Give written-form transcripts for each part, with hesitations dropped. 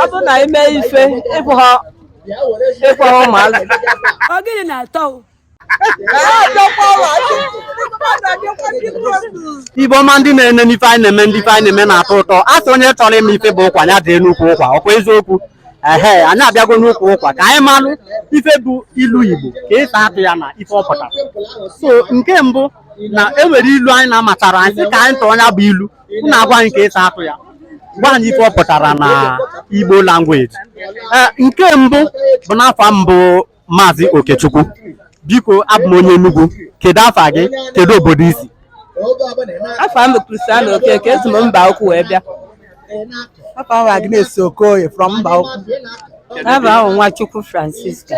Ọ bụ na ime ife ịfụ ha, ịfụ ha ụmụazị. Ọ gịnị na-atọ o? Igbo ọma, ndị na-ene n'ife anyị na-eme, ndị ife anyị na-eme na-atọ ụtọ. A sị onye chọrọ ime ife bụ ụkwa ya dee n'ukwu ụkwa. Ọkwa eziokwu? Ehe, anyị abịago n'ukwu ụkwa ka anyị malụ ife bụ ilu Igbo, ka esi atụ ya na ife ọ pụtara. So nke mbụ na enwere ilu anyị na-amatara, anyị sị ka anyị tụọ ya bụ ilu, unu agwa anyị ka esi atụ ya, gwa anyị ife ọ pụtara na Igbo language. Ee, nke mbụ bụ n'afọ mbụ, Maazị Okechukwu, biko, abụ m onye Enugu. Kedu afa gị? Kedu obodo i si? Afa m bụ Christiana Okeke, esi m Mbaukwu wee bịa. Afa m Agnes Okoye from Mbaukwu. Afa ahụ Nwachukwu Francisca,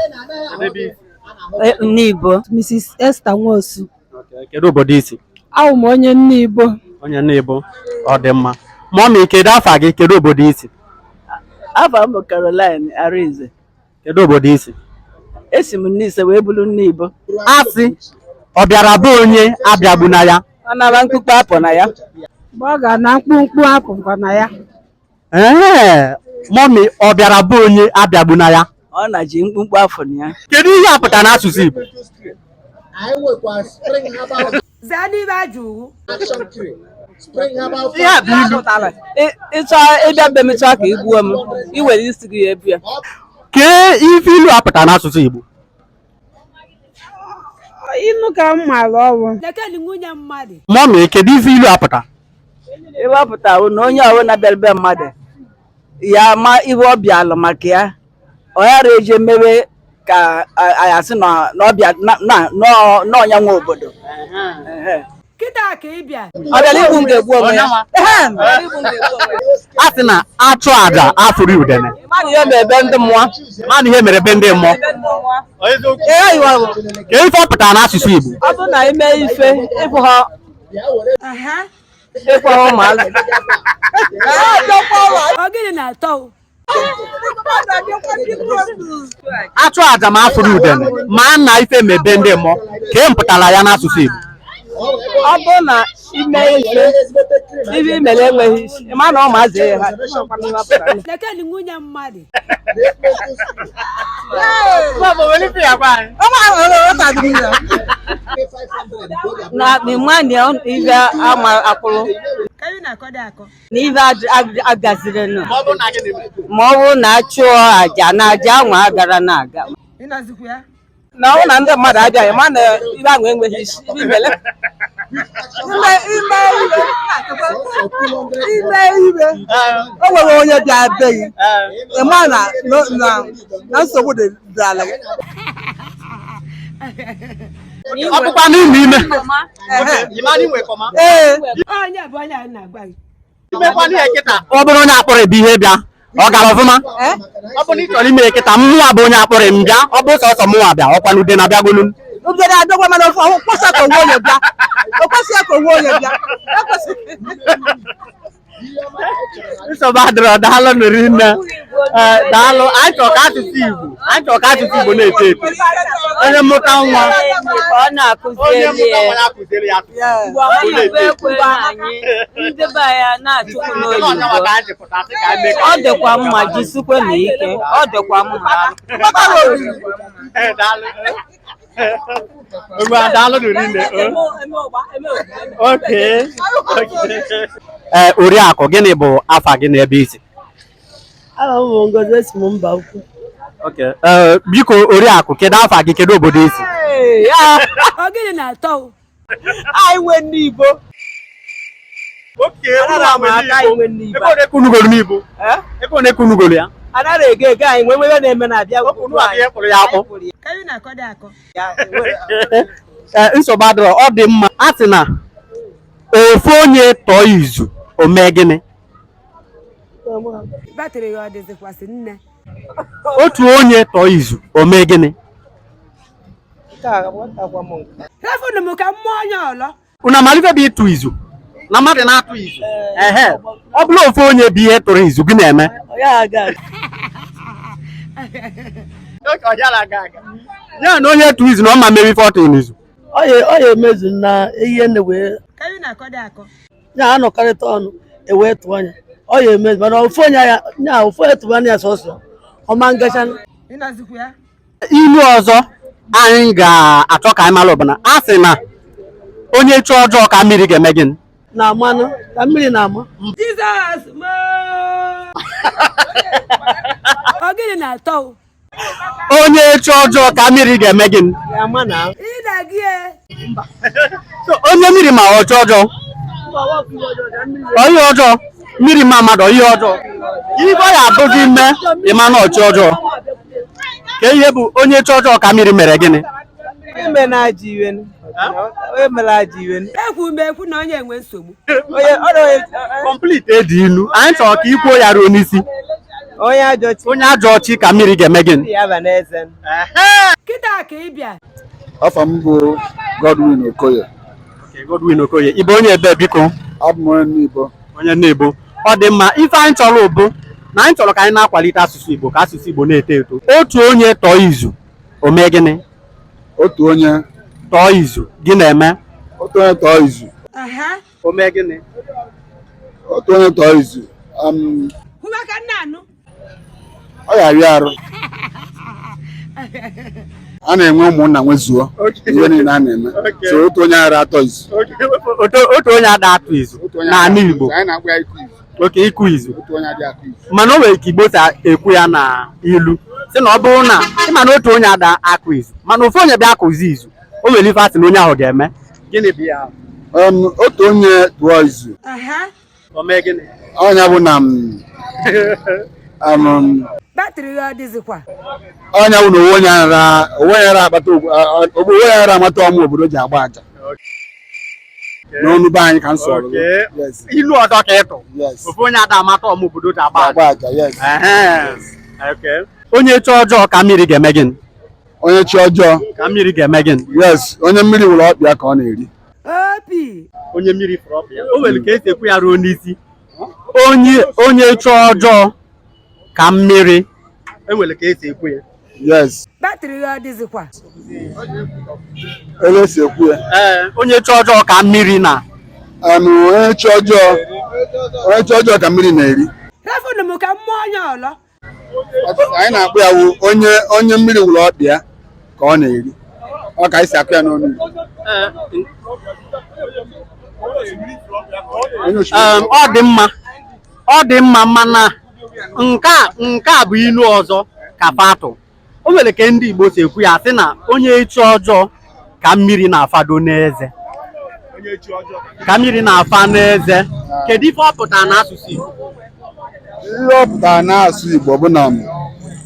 Nnibo. Mrs. Esther Nwosu. Kedu obodo i si? Awụ m onye Nnibo. Onye Nnibo, ọ dị mma. Mummy, kedu afa gị? Kedu obodo i si? Afa m bụ Caroline Arinze. Kedu obodo i si? Esi m Nise wee bụrụ Nnibo. Asị ọ bịara be onye abịagbuna ya. Ọ nara mkpukpu apụ na ya. Mgbe ọ ga na mkpumkpu apụkwa na ya. Ee, mummy, ọ bịara be onye abịagbuna ya. Ọ na ji mkpumkpu afọ na ya. Kedu ihe a pụtara n'asụsụ Igbo? Zaa n'ibe ajụ uwu. Ihe a bụ ilu. Ịchọ ịbịa be m, chọọ ka ị gbuo m, i were isi gị ya ebu ya. Kee ife ilu a pụtara n'asụsụ Igbo? Ịnụ ka m mara ọrụ. Lekeni nwunye mmadụ. Mummy, kedu ife ilu a pụtara? Ife ọ pụtara bụ na onye ọbụla bịara be mmadụ ya ma ife ọ bịalụ maka ya, ọ ghara eje mewe ka a asị na ọ bịa na ọ nya nwe obodo. Ehe. Kịta ka ị bịa. Ọ bịara igbu m ga-egbu onwe ya. A sị na achụ aja afụrọ udene. Mmadụ ihe mere be ndị mmụọ. Mana ihe mere be ndị mmụọ. Ka ife ọ pụtara n'asụsụ Igbo? Ọ bụ na ime ife ịfụ ha, ịfụ ha ụmụazị. Ọ gịnị na-atọ o? Achụ aja ma afụrọ udene ma na ife mebe ndị mmụọ, ka e mpụtara ya n'asụsụ Igbo? Ọ bụrụ na ime ife, ife imere enweghị isi, ị ma na ụmụazị ha. Lekeni nwunye mmadụ. Na ịma na ife ama akwụrụ na ife agaziri nụ ma ọ bụrụ na a chụọ aja na aja anwa agara na-aga. Na ọ na ndị mmadụ abịaghị, ma na ife ahụ enweghị isi, ife imere. Ime iwe, ime iwe, o nwere onye bịa be gị, ị ma na na nsogbu dị ala gị. Ọ bụkwa n'ime ime. Ee. Onye bụ onye a na-agwa gị. Ọ bụrụ onye akpọrọ bụ ihe bịa, ọ gara ọfụma. Ọ bụrụ na ị chọrọ ime kịta, mụnwa bụ onye akpọrọ m bịa, ọ bụ sọsọ mụnwa bịa, ọkwa na ude na-abịagolu. Ude na-abịagwa, mana o kwesịghị ka onwe onye bịa. O kwesịghị ka onwe onye bịa. Ekwesịghị. Nsogbu adịrọ, daalụ nụrụ nne. Ee, daalụ. Anyị chọrọ ka asụsụ Igbo, anyị chọrọ ka asụsụ Igbo na-eto eto. Onye mụta nwa, ka ọ na-akụzieli onye mụta ya. nwa ya kụziere ya asụsụ. Igbo ekwe anyị ndị be anyị na-achụkwu n'oyibo. Ọ dịkwa mma, jisikwe na ike, ọ dịkwa mma. Ee, daalụ. Ngwa, daalụ nụrụ nne. Okay. Ee, oriakụ, gịnị bụ afa gị na ebe i si? Aha m bụ Ngozi, esi m Mbaukwu. Okay. Ee, biko oriakụ, kedu afa gị? Kedu obodo i si? Ọ gịnị na-atọ o? Anyị nwe Nnibo. Ego ole ka unu golu n'Igbo? Ego ole ka unu golu ya? Anaghị ego ego anyị nwe nwe na-eme na-abịa. Kpụrụ ya akpụ. Ee, nsogbu adịrọ, ọ dị mma. A sị na ofu onye tọọ izu, o mee gịnị? Battery ya ọ dịzikwasị nne. Otu onye tọọ izu, o mee gịnị? Refunu m ka mmụọ onye ọlọ. Unu amara ife bụ ịtụ izu? Na mmadụ na-atụ izu, ehe, ọ bụrụ ofu onye bụ ihe tụrụ izu gị na-eme ya na onye tụ izu na ọ ma mere ife ọ tụrụ n'izu. Ọ ya emezu na ihe nne wee ya anọkọrịta ọnụ ewee tụọ anya. Ọ ya eme, mana ofu onye ya nya ofu onye tụba anya sọsọ ọma ngacha. Ilu ọzọ anyị ga-achọ ka anyị mara bụ na a sị na onye chi ọjọọ ka mmiri ga-eme gịnị? Na amanụ ka mmiri na-ama. Jizọs ọ gịnị na-atọ? Onye chi ọjọọ ka mmiri ga-eme gịnị? Ama na Ị na-agị ya. So, onye mmiri ma ọ chi ọjọọ, ọ ihe ọjọọ mmiri ma mmadụ, ọ ihe ọjọọ ife ọ ya abụghị ime ịma na ọchị ọjọọ ka ihe bụ onye chi ọjọọ ka mmiri mere gịnị? Eme na ajọ iwe, onye mere ajọ iwe. Ekwu m ekwu na onye enwe nsogbu. Onye ọ na Complete edi ilu anyị chọrọ ka ikwuo ya ruo n'isi. Onye ajọ chi. Onye ajọ chi ka mmiri ga-eme gịnị? Ya ba n'eze. Kịta ka ị bịa. Afa m bụ Godwin Okoye. Godwin Okoye, ị bụ onye ebe biko? Abụ m onye Nnibo. Onye Nnibo, ọ dị mma. Ife anyị chọrọ bụ na anyị chọrọ ka anyị na-akwalite asụsụ Igbo ka asụsụ Igbo na-eto eto. Otu onye tọọ izu, o mee gịnị? Otu onye tọọ izu, gị na-eme? Otu onye tọọ izu. O mee gịnị? Otu onye tọọ izu. Hụba ka nna anụ. Ọ ya-arịa arụ. A na-enwe ụmụnna nwezuo ihe niile a na-eme. So otu onye ara atọ izu. Otu onye ada atụ izu n'ala Igbo. Anyị na-akpọ ya ịkụ izu. Oke ịkụ izu. Otu onye adịghị akụ izu. Mana o nwere ka Igbo si ekwu ya na ilu sị na ọ bụrụ na ịma na otu onye ada akụ izu, mana ofu onye bịa akụzi izu, o nwere ife asị na onye ahụ ga-eme gịnị bụ ya? Otu onye tụọ izu. O mee gịnị? Ọnya bụ na Batrị ya ọ dịzikwa? Ọnya bụ na onwe onye ara onwe onye ara akpata onwe onye ara amata ọmụ obodo ji agba aja n'ọnụ be anyị ka m sọrọ. Yes. Ilu ọzọ ka ịtụ. Yes. Ofu onye ada amata ọmụ obodo ji agba aja. Agba aja, yes. Onye chi ọjọọ ka mmiri ga-eme gịnị? Onye chi ọjọọ ka mmiri ga-eme gịnị? Yes, onye mmiri wụrụ ọkpịa ka ọ na-eri. Opi. Onye mmiri fụrụ ọkpịa. O nwere ka esi ekwu ya ruo n'isi. Onye chi ọjọọ ka mmiri, enwere ka esi ekwu ya. Yes. Batrị ya ọ dịzikwa? Ele esi ekwu ya. Ee, onye chi ọjọọ ka mmiri na onye chi ọjọọ, onye chi ọjọọ ka mmiri na-eri. Refunu m ka mmụọ onye ọlọ. Anyị na-akpọ ya wụ onye mmiri wụrụ ọkpịa ka ọ na-eri. Ọ ka anyị si akụ ya n'ọnụ Igbo. Ọ dị mma, ọ dị mma, mana nke a bụ ilu ọzọ ka fatụ. O nwere ka ndị Igbo si ekwu ya sị na onye chi ọjọọ ka mmiri na-afado n'eze, ka mmiri na-afa n'eze. Kedu ife ọ pụtara n'asụsụ Igbo? Ihe ọ pụtara n'asụsụ Igbo bụ na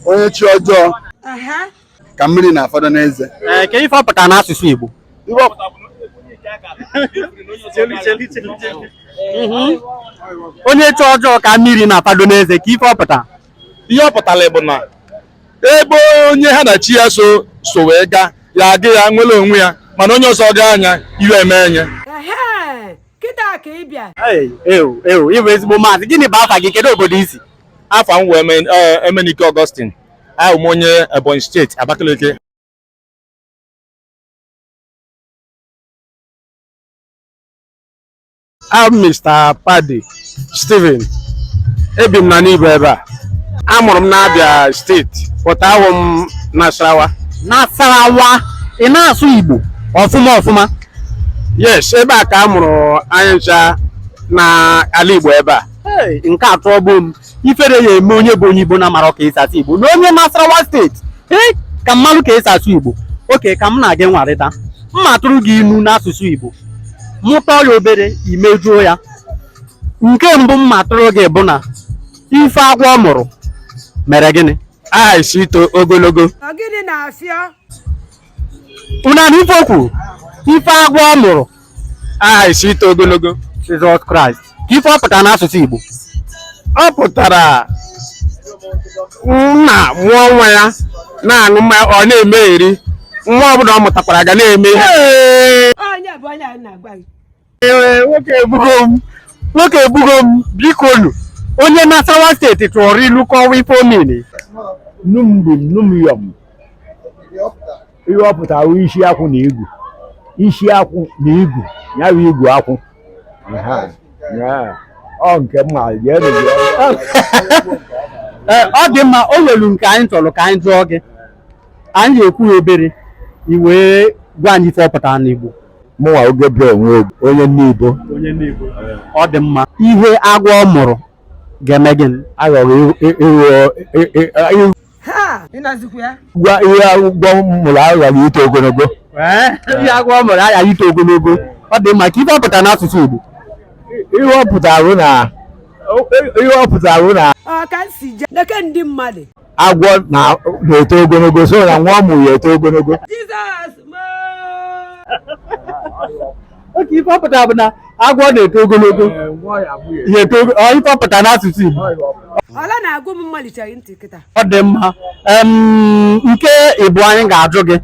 onye chi ọjọọ ka mmiri na-afado n'eze. Ee, kedu ife ọ pụtara n'asụsụ Igbo? Onye chi ọjọọ ka mmiri na-afado n'eze, ka ife ọ pụtara? Ihe ọ pụtara bụ na ebe onye ha na chi ya so wee gaa ya aga ya nwere onwe ya, mana onye ọzọ gaa anya iwe eme enye. Kịta ka ị bịa. Ewu, ịbụ ezigbo maazị. Gịnị bụ afa gị? Kedu obodo i si? Afa m wee Emenike Augustine. Ahụ m onye Ebonyi steeti, Abakaliki. I'm Mr. Paddy Steven. Ebi m na Nibo ebe a. Amụrụ m n'Abia steeti, but awụ m Nasarawa. Nasarawa, ị na-asụ Igbo ọfụma ọfụma? Yes, ebe a ka a mụrụ anyị ncha na ala Igbo ebe a. Nke atọ bụ m ifere ya eme onye bụ onye Igbo na-amara ka esi asụ Igbo na onye Nasarawa steeti. Ee, ka mmalụ ka esi asụ Igbo. Oke, ka m na-aga nwarịta mma tụrụ gị inu n'asụsụ Igbo, mụta ya obere imejuo ya. Nke mbụ mma tụrụ gị bụ na ife agwọ mụrụ mere gịnị? Aha isi ito ogologo. Ọ gịnị na-afịọ? Unu anụ ife o kwuru? Ife agwọ mụrụ. Aha isi ito ogologo. Jizọs Kraịst. Ka ife ọ pụtara n'asụsụ Igbo? Ọ pụtara nna mụọ nwa ya na-aṅụ mmanya, ọ na-emegheri. Nwa ọbụla ọ mụtakwara ga na-eme ihe. Onye bụ onye a na-agwa gị. Nwoke ebugo m, nwoke ebugo m, biko nu. Onye Nasarawa steeti tụọrọ ilu kọwa ife omini. Num num yọm. Ihe ọ pụtara bụ isi akwụ na igu. Isi akwụ na igu, ya bụ igu akwụ. Ọ nke m ma jee. Ee, ọ dị mma. O nwere nke anyị chọrọ ka anyị jụọ gị. Anyị ga-ekwu ya obere, i wee gwa anyị ife ọ pụtara n'Igbo. Mụnwa oge bụ onwe onye Nnibo. Onye Nnibo, ọ dị mma. Ihe agwọ mụrụ ga-eme gịnị? Aghọrọ ịhụ. Ha, ịnọzikwa ya. Gwa ihe agwọ mụrụ aghaghị ito ogologo. Ee, ihe agwọ mụrụ aghaghị ito ogologo. Ọ dị mma. Ka ife ọ pụtara n'asụsụ Igbo? Ihe ọ pụtara bụ na ihe ọ pụtara bụ na Ọ ka m si jee leke ndị mmadụ. Agwọ na-eto ogologo, so na nwa ọ mụrụ ya eto ogologo. Jizọs Oke, ife ọ pụtara bụ na agwọ na-eto ogologo ya eto ọ ife ọ pụtara n'asụsụ Igbo. Ọla na-agụ m malitere ntị kịta. Ọ dị mma. Nke ịbụ anyị ga-ajụ gị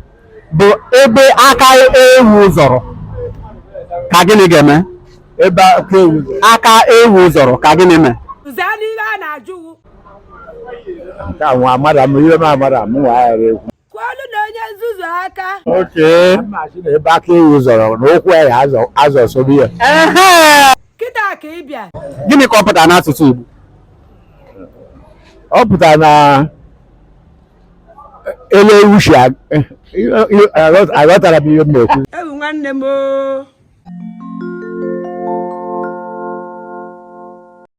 bụ ebe aka ewu zọrọ ka gịnị ga-eme? Ebe aka ewu Aka ewu zọrọ ka gịnị mee? Zaa n'ihe a na-ajụ. Nke a nwa amara m ihe m amara m nwa aghara ekwu. Kwọọlụ na onye nzuzu aka. Oke. Mmasị na ebe aka ewu zọrọ na ụkwụ ya azọ sobe ya. Kịta ka ị bịa. Gịnị ka ọ pụtara n'asụsụ Igbo? Ọ pụtara na ele ewu si aghọtara m ihe m na-ekwu. Ewu nwanne m oo.